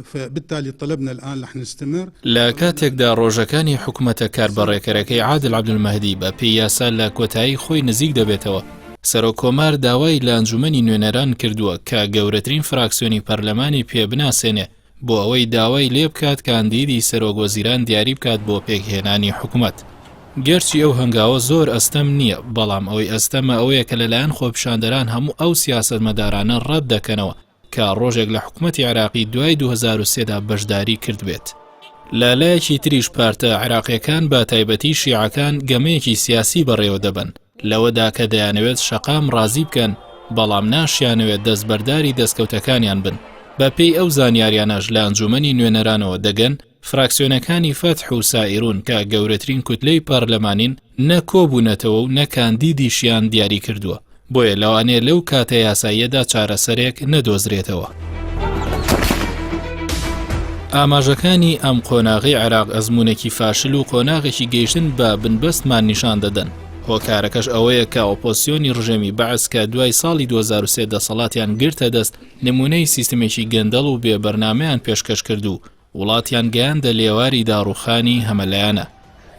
فبالتالي طلبنا الآن نحن نستمر. لە کاتێکدا ڕۆژەکانی حکومەتە کاربەڕێکەرەکەی عادل عەبدولمەهدی بە پێی یاسا لە کۆتایی خۆی نزیک دەبێتەوە، سەرۆک کۆمار داوای لە ئەنجومەنی نوێنەران کردووە کە گەورەترین فراکسیۆنی پەرلەمانی پێ بناسێنێ بۆ ئەوەی داوای لێ بکات کاندیدی سەرۆک وەزیران دیاری بکات بۆ پێکهێنانی حکومەت. گەرچی ئەو هەنگاوە زۆر ئەستەم نییە، بەڵام ئەوەی ئەستەمە ئەوەیە کە لەلایەن خۆپیشاندەران هەموو ئەو سیاسەتمەدارانە ڕەت دەکەنەوە کە ڕۆژێک لە حکومەتی عێراقی دوای 2003 دا بەشداری کردبێت. لە لایەکی تریش پارتە عێراقیەکان بە تایبەتی شیعەکان گەمەیەکی سیاسی بەڕێوە دەبەن لەوەدا کە دەیانەوێت شەقام ڕازی بکەن بەڵام ناشیانەوێت دەستبەرداری دەستکەوتەکانیان بن. بە پێی ئەو زانیاریانەش لە ئەنجومەنی نوێنەرانەوە دەگەن، فراکسیۆنەکانی فەتح و سائیرون کە گەورەترین کوتلەی پەرلەمانین نە کۆبوونەتەوە و نە کاندیدیشیان دیاری کردووە، بۆیە لەوانەیە لەو کاتە یاساییەدا چارەسەرێک نەدۆزرێتەوە. ئاماژەکانی ئەم قۆناغەی عێراق ئەزموونێکی فاشل و قۆناغێکی گەیشتن بە بنبەستمان نیشان دەدەن، هۆکارەکەش ئەوەیە کە ئۆپۆزسیۆنی ڕژێمی بەعس کە دوای ساڵی 2003 دەسەڵاتیان گرتە دەست نموونەی سیستمێکی گەندەڵ و بێ بەرنامەیان پێشکەش کرد و وڵاتیان گەیاندە لێواری داڕووخانی هەمەلایەنە.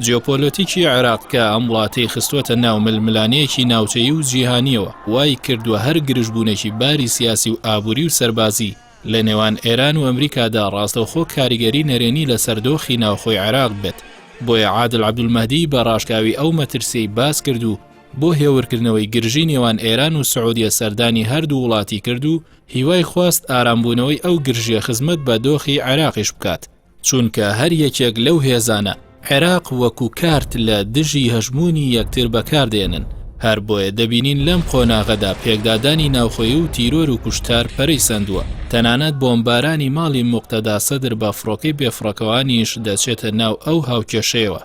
جیۆپۆلۆتیکی عێراق کە ئەم وڵاتەی خستووەتە ناو ململانێیەکی ناوچەیی و جیهانییەوە، وای کردووە هەر گرژبوونێکی باری سیاسی و ئابووری و سەربازی لە نێوان ئێران و ئەمریکادا ڕاستەوخۆ کاریگەری نەرێنی لەسەر دۆخی ناوخۆی عێراق بێت. بۆیە عادل عەبدولمەهدی بە ڕاشکاوی ئەو مەترسیەی باس کرد و بۆ هێورکردنەوەی گرژی نێوان ئێران و سعودیە سەردانی هەردوو وڵاتی کرد و هیوای خواست ئارامبوونەوەی ئەو گرژییە خزمەت بە دۆخی عێراقیش بکات، چونکە هەر یەکێک لەو هێزانە عێراق وەکو کارت لە دژی هەژموونی یەکتر بەکاردێنن، هەر بۆیە دەبینین لەم قۆناغەدا پێکدادانی ناوخۆیی و تیرۆر و کوشتار پەرەی سەندووە، تەنانەت بۆمبارانی ماڵی موقتەدا سەدر بە فڕۆکەی بێفڕۆکەوانیش دەچێتە ناو ئەو هاوکێشەیەوە.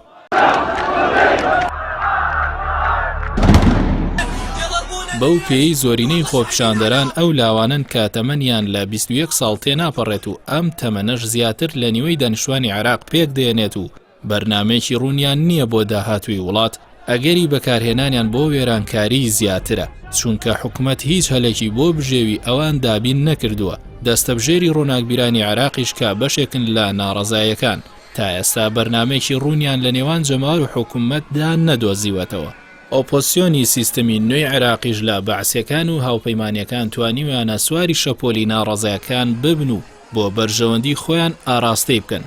بەو پێیەی زۆرینەی خۆپیشاندەران ئەو لاوانەن کە تەمەنیان لە 21 ساڵ تێناپەڕێت و ئەم تەمەنەش زیاتر لە نیوەی دانیشتوانی عێراق پێکدێنێت و بەرنامەیەکی ڕوونیان نییە بۆ داهاتووی وڵات، ئەگەری بەکارهێنانیان بۆ وێرانکاریی زیاترە، چونکە حکومەت هیچ هەلێکی بۆ بژێوی ئەوان دابین نەکردووە، دەستەبژێری ڕۆناکبیرانی عێراقیش کە بەشێکن لە ناڕەزایەکان، تا ئێستا بەرنامەیەکی ڕوونیان لە نێوان جەماوەر و حکومەتدا نەدۆزیوەتەوە. ئۆپۆزسیۆنی سیستمی نوێی عێراقیش لە بەعسیەکان و هاوپەیمانیەکان توانیویانە سواری شەپۆلی ناڕەزایەکان ببن و بۆ بەرژەوەندی خۆیان ئاراستەی بکەن.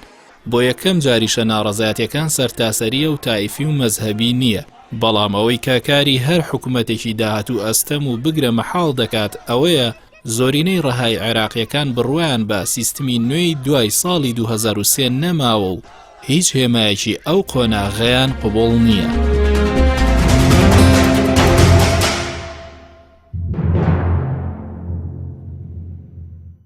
بۆ یەکەم جاریشە ناڕەزایەتیەکان سەرتاسەریە و تائیفی و مەزهەبی نیە. بەڵام ئەوەی کە کاری هەر حکومەتێکی داهاتوو ئەستەم و بگرە مەحاڵ دەکات ئەوەیە زۆرینەی ڕەهای عێراقییەکان بڕوایان بە سیستمی نوێی دوای ساڵی 2003 نەماوە و هیچ هێمایەکی ئەو قۆناغەیان قبوڵ نییە.